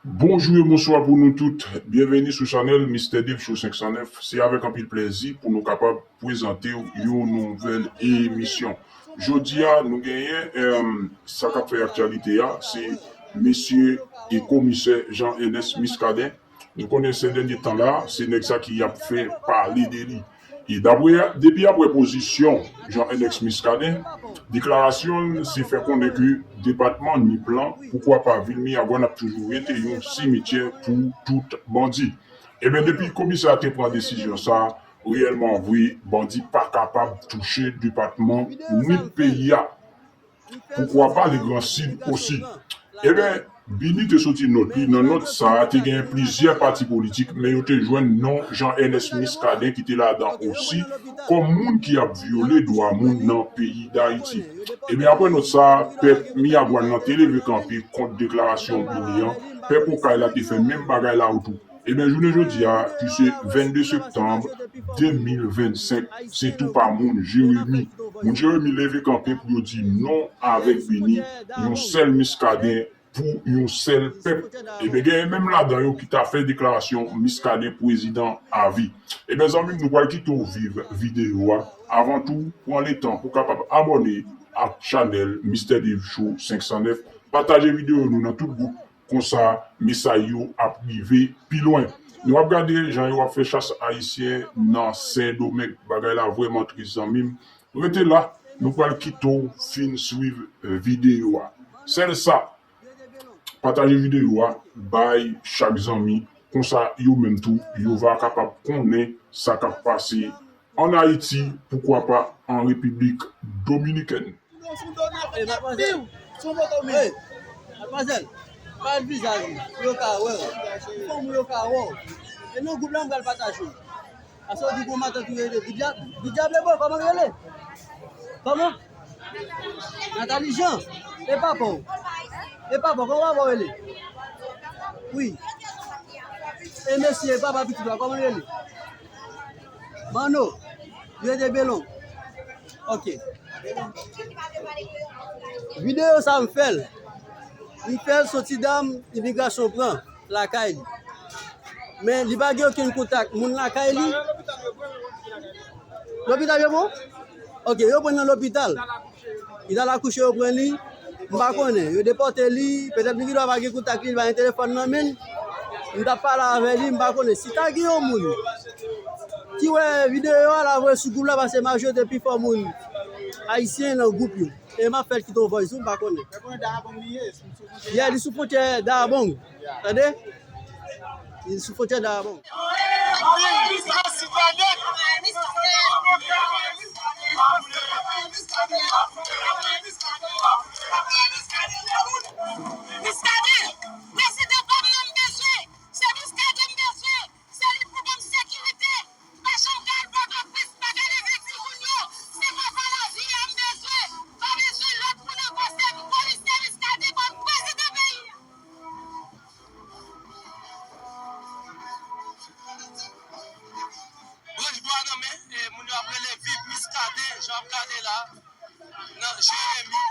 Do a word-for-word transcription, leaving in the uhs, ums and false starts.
Bonjou e bonswa pou nou tout. Byenveni sou chanèl Mister Dave Show senk san nèf. Se avèk anpil plèzi pou nou kapab prezante w yon nouvèl emisyon. Jodi a, nou genyen, em, sa k ap fè aktyalite a, se mesye e komisè Jean Ernest Muscadin. Nou konnen se dènye tan la, se nèg sa ki ap fè pale de li. E dapre, depi apre pozisyon Jean Ernest Muscadin, deklarasyon l se fè konnen ke depatman Nip lan, poukwa pa vil Miragwàn, ap toujou rete yon simityè pou tout bandi. Ebyen, depi komisè a te pran desizyon sa, reyèlman vre, bandi pa kapab touche depatman Nip peyi a. Poukwa pa le Gran Sid osi? Ebyen, Bini te soti nòt li. Nan nòt sa a, te gen plizyè pati politik, men yo te jwenn non Jean Ernest Muscadin ki te ladan osi, kòm moun ki ap vyole dwa moun nan peyi Dayiti. Ebyen, apre nòt sa a, pèp Miragwàn nan te leve kanpe kont deklarasyon Bini an. Pèp Okay la te fè menm bagay la otou. Ebyen, jounen jodi a, ki se vennde septanm de mil vennsenk, se tou pa moun Jeremi. Moun Jeremi leve kanpe pou yo di non avèk Bini, yon sèl Muscadin pou yon sèl pèp. Ebyen, genyen menm ladan yo ki ta fè deklarasyon Muscadin prezidan avi. Ebyen, zanmi m, nou pral kite w viv videyo a. Avan tou, pran letan pou kapab abòne ak chanèl Mister Dave Show senk san nèf. Pataje videyo nou nan tout gwoup. Konsa, mesay yo ap rive pi lwen. Nou ap gade jan yo ap fè chas ayisyen nan Sendomeng. Bagay la vrèman tris, zanmi m. Rete la, nou pral kite w fin swiv videyo a. Sèl sa, pataje videyo a, bay chak zanmi. Konsa, yo menm tou, yo va kapab konnen sa k ap pase ann Ayiti, poukwa pa an Repiblik Dominikèn. Hey, madmwazèl. Hey, madmwazèl. Pa vizaj ou. Pou yo ka wè w. Pou fanmi yo ka wè w. E nan gwoup la, m pral pataje w. Ase w di gon matant ou rele Bidyab. Bidyab e bon, kòman l rele? Kòman? Nathalie Jean. E papa w? E papa w, kòman papa w rele? Wi. E mesye, e papa pitit la, kòman l rele? Manno. Yo rele Belon. Ok. Videyo sa m fè l. M fè l soti dam imigrasyon pran lakay li. Men li pa gen okenn kontak moun lakay li. Lopital yo pran? Ok, yo pran nan lopital. Li t al akouche, yo pran li. M pa konnen. Yo depòte li. Petèt li gendwa pa gen kontak li, li pa gen telefòn nan men l. M t ap pale avè li, m pa konnen. Si ta gen yon moun ki wè videyo a, l a voye sou gwoup la, paske majorite pifò moun ayisyen nan gwoup yo. E m ap fè l kite yon voice, m pa konnen. Yeah, li sou fwontyè Dayabong. Tande? Li sou fwontyè Dayabong. Muscadin, prezidan pa m nan m bezwen, se Muscadin m bezwen, se li pou ban m sekirite. Pa janm ka al Pòtoprens, pa ka leve timoun yo. Se konsa lavi a m bezwen. Pa bezwen lòt moun ankò, se Polis Sèvis Kade kòm prezidan peyi a. Branch bwa nan men, e, moun yo ap rele Viv Miskaden, jan w ap gade la, nan Jeremi.